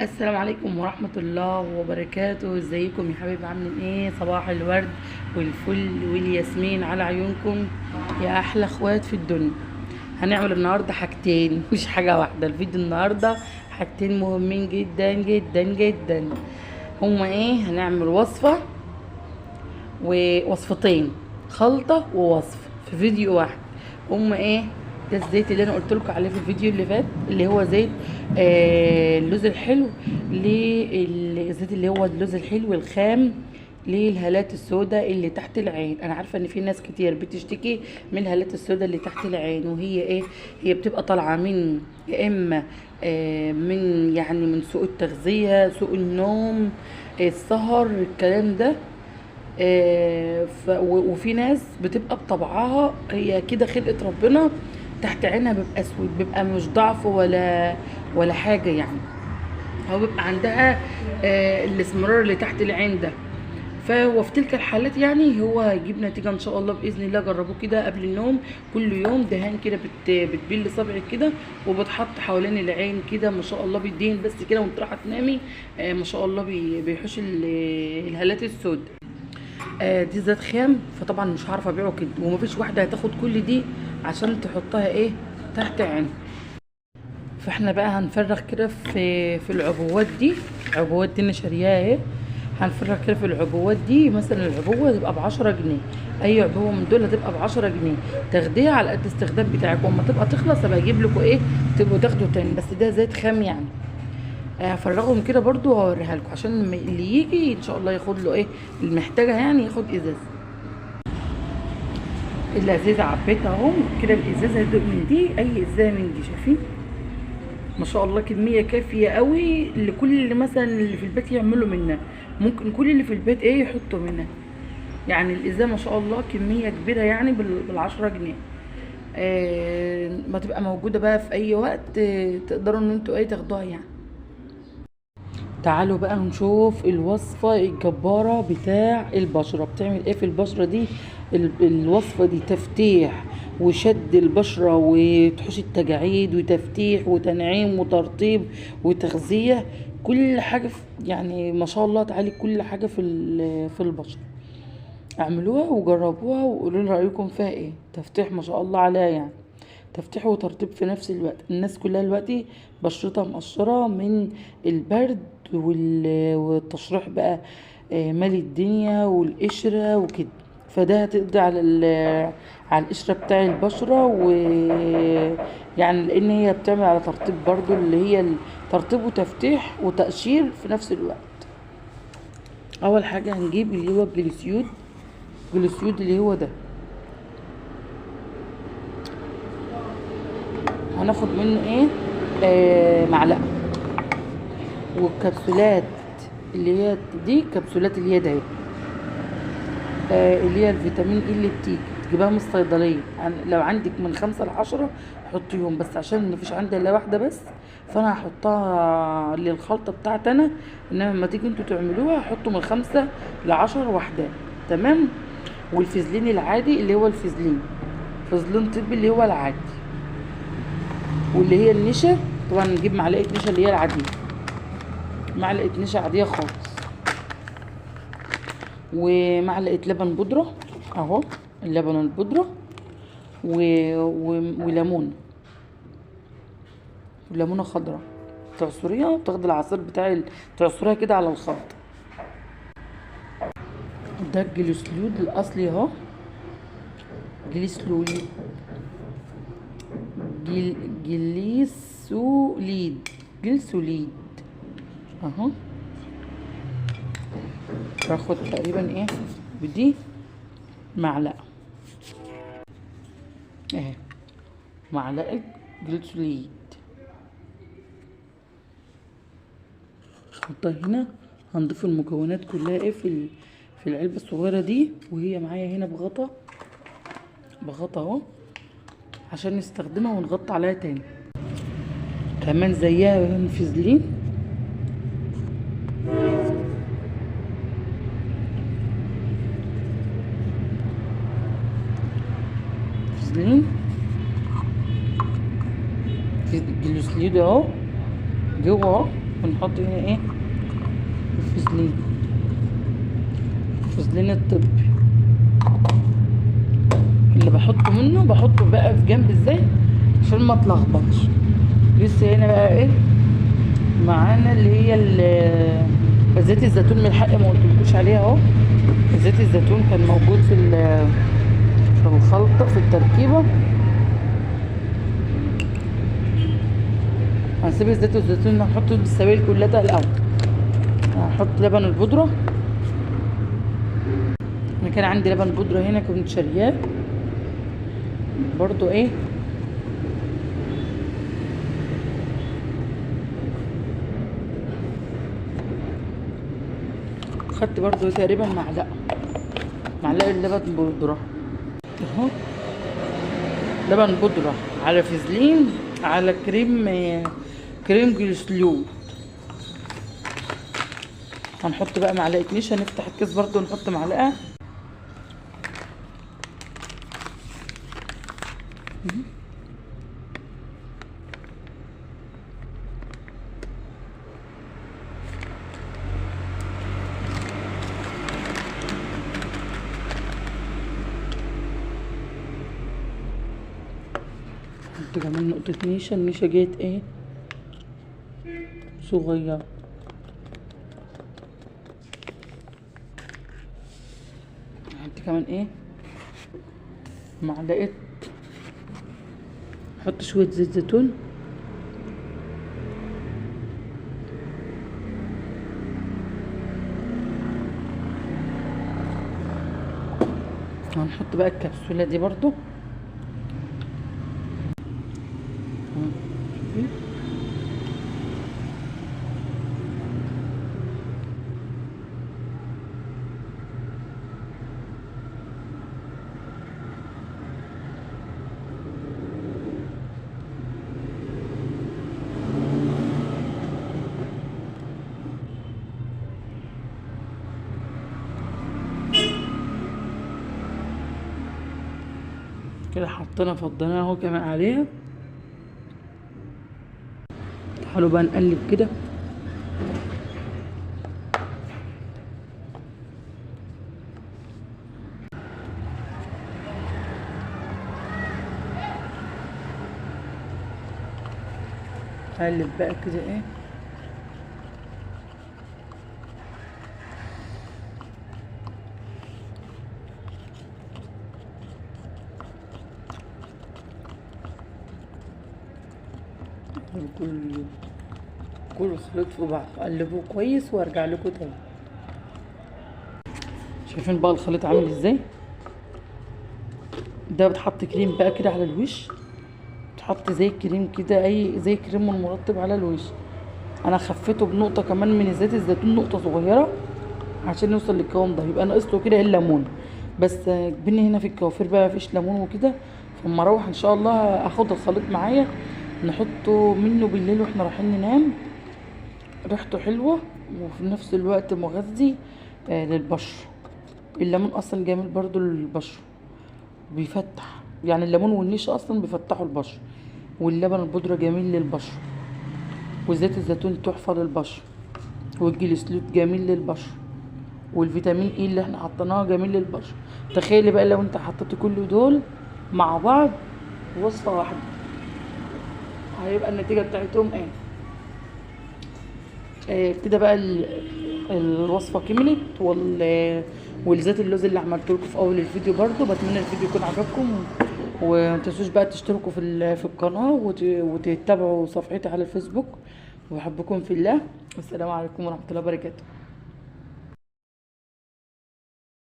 السلام عليكم ورحمة الله وبركاته. ازيكم يا حبايبي؟ عاملين ايه؟ صباح الورد والفل والياسمين على عيونكم يا احلى اخوات في الدنيا. هنعمل النهارده حاجتين مش حاجة واحدة. الفيديو النهارده حاجتين مهمين جدا جدا جدا. هما ايه؟ هنعمل وصفة ووصفتين، خلطة ووصفة في فيديو واحد. هما ايه؟ ده الزيت اللي انا قلت لكم عليه في الفيديو اللي فات، اللي هو زيت اللوز الحلو، للزيت اللي هو اللوز الحلو الخام للهالات السوداء اللي تحت العين. انا عارفه ان في ناس كتير بتشتكي من الهالات السوداء اللي تحت العين، وهي ايه؟ هي بتبقى طالعه من يا اما من يعني من سوء التغذية، سوء النوم، السهر، الكلام ده. وفي ناس بتبقى بطبعها هي كده، خلقة ربنا تحت عينها بيبقى اسود، بيبقى مش ضعف ولا حاجة يعني، هو بيبقى عندها الاسمرار اللي تحت العين ده. فهو في تلك الحالات يعني هو هيجيب نتيجة ان شاء الله باذن الله. جربوه كده قبل النوم كل يوم، دهان كده بتبل صبعك كده وبتحط حوالين العين كده، ما شاء الله بيدهن بس كده وانت رايحة تنامي، ما شاء الله بيحوش الهالات السوداء. دي زيت خام، فطبعا مش هعرف ابيعه كده، ومفيش واحدة هتاخد كل دي عشان تحطها ايه تحت عين. فاحنا بقى هنفرغ كده في العبوات دي، العبوات دي انا شارياها اهي، هنفرغ كده في العبوات دي. مثلا العبوه تبقى ب10 جنيه، اي عبوة من دول هتبقى ب10 جنيه، تاخديها على قد الاستخدام بتاعك، واما تبقى تخلص ابقى اجيب لكم ايه تبقوا تاخدوا تاني. بس ده زيت خام يعني. هفرغهم كده برضو وهوريها لكم عشان اللي يجي ان شاء الله ياخد له ايه اللي محتاجها، يعني ياخد ازاز. الازازه عبيتها اهو كده، الازازه من دي، اي ازازة من دي، شايفين ما شاء الله كمية كافيه قوي لكل اللي مثلا اللي في البيت يعملوا منها، ممكن كل اللي في البيت ايه يحطوا منها يعني. الازازه ما شاء الله كمية كبيرة يعني بال10 جنيه. ما تبقى موجودة بقى في اي وقت، تقدروا ان انتوا ايه تاخدوها يعني. تعالوا بقى نشوف الوصفة الجبارة بتاع البشرة بتعمل ايه في البشرة دي. الوصفة دي تفتيح وشد البشرة وتحوش التجاعيد وتفتيح وتنعيم وترطيب وتغذية، كل حاجة يعني ما شاء الله تعالي كل حاجة في البشرة. اعملوها وجربوها وقولوا لي رأيكم فيها ايه. تفتيح ما شاء الله عليها يعني، تفتيح وترطيب في نفس الوقت. الناس كلها دلوقتي بشرتها مقشرة من البرد والتشريح بقى مالي الدنيا والقشرة وكده، فده هتقضي على القشرة بتاع البشرة، ويعني لان هي بتعمل على ترطيب برضو، اللي هي ترطيب وتفتيح وتقشير في نفس الوقت. اول حاجة هنجيب اللي هو الجليسيود، الجليسيود اللي هو ده، هناخد منه ايه معلقة. والكبسولات اللي هي دي، كبسولات اللي هي ده اللي هي الفيتامين اي اللي بتيجي تجيبها من الصيدلية، لو عندك من 5 ل10 حطيهم، بس عشان مفيش عندي الا واحدة بس، فانا هحطها للخلطه بتاعتي انا، انما لما تيجي انتوا تعملوها حطوا من 5 ل10 واحدة، تمام. والفازلين العادي اللي هو الفازلين، فازلين طبي اللي هو العادي، واللي هي النشا، طبعا نجيب معلقه نشا اللي هي العادية، معلقه نشا عادية خالص، ومعلقة لبن بودره اهو، اللبن البودره، وليمون، وليمونه خضراء تعصريها وتاخدي العصير بتاع تعصريها كده على الخلط. ده الجليسلود الاصلي اهو، جليسلولي، جليسوليد، جليسوليد اهو. باخد تقريبا ايه بدي معلقه اهي، معلقه جليسوليد، نحطها هنا. هنضيف المكونات كلها ايه في العلبة الصغيرة دي، وهي معايا هنا بغطا، بغطا اهو عشان نستخدمها ونغطي عليها تاني. كمان زيها فازلين، فازلين في الجلوسليد اهو جوه اهو. بنحط هنا ايه الفازلين، الفازلين الطبي اللي بحطه منه، بحطه بقى في جنب ازاي عشان ما اتلخبطش. لسه هنا بقى ايه معانا اللي هي زيت الزيتون من الحق ما قلتلكوش عليها اهو. زيت الزيتون كان موجود في الخلطة في التركيبة. هنسيب زيت الزيتون نحطه بالسوائل كلها الاول. هنحط لبن البودره، انا كان عندي لبن بودره هنا كنت شارياه برضو ايه. خدت برضو تقريبا معلقه لبن بودره اهو، لبن بودره على فازلين على كريم جلسلود. هنحط بقى معلقه نشا، نفتح الكيس برضو ونحط معلقه. نحط كمان نقطة نشا، النشا جت ايه صغيرة. نحط كمان ايه معلقة، نحط شوية زيت زيتون. هنحط بقى الكبسولة دي برضو. شوفي كده حطينا فضيناه اهو كمان عليها. تعالوا بقى نقلب كده. نقلب بقى كده ايه كل خليط في بعض، قلبوه كويس وارجع لكم تاني. شايفين بقى الخليط عامل ازاي؟ ده بتحط كريم بقى كده على الوش، بتحط زي كريم كده، اي زي كريم المرطب على الوش. انا خفيته بنقطة كمان من زيت الزيتون، نقطة صغيرة عشان نوصل للقوام ده. يبقى ناقص له كده الليمون بس، بني هنا في الكوافير بقى مفيش ليمون وكده، فاما اروح ان شاء الله اخد الخليط معايا نحطه منه بالليل واحنا رايحين ننام. ريحته حلوة وفي نفس الوقت مغذي للبشره. الليمون اصلا جميل برضو للبشره، بيفتح يعني، الليمون والنشا اصلا بيفتحوا البشرة، واللبن البودره جميل للبشره، وزيت الزيتون تحفة للبشره، والجلسلوت جميل للبشره، والفيتامين اي اللي احنا حطيناه جميل للبشره. تخيلي بقى لو انت حطيتي كل دول مع بعض وصفه واحدة، هيبقى النتيجة بتاعتهم ايه؟ كده بقى الوصفة كملت، والزيت اللوز اللي عملته لكم في اول الفيديو برضو. بتمنى الفيديو يكون عجبكم، وما تنسوش بقى تشتركوا في القناة وتتابعوا صفحتي على الفيسبوك. وبحبكم في الله، والسلام عليكم ورحمة الله وبركاته.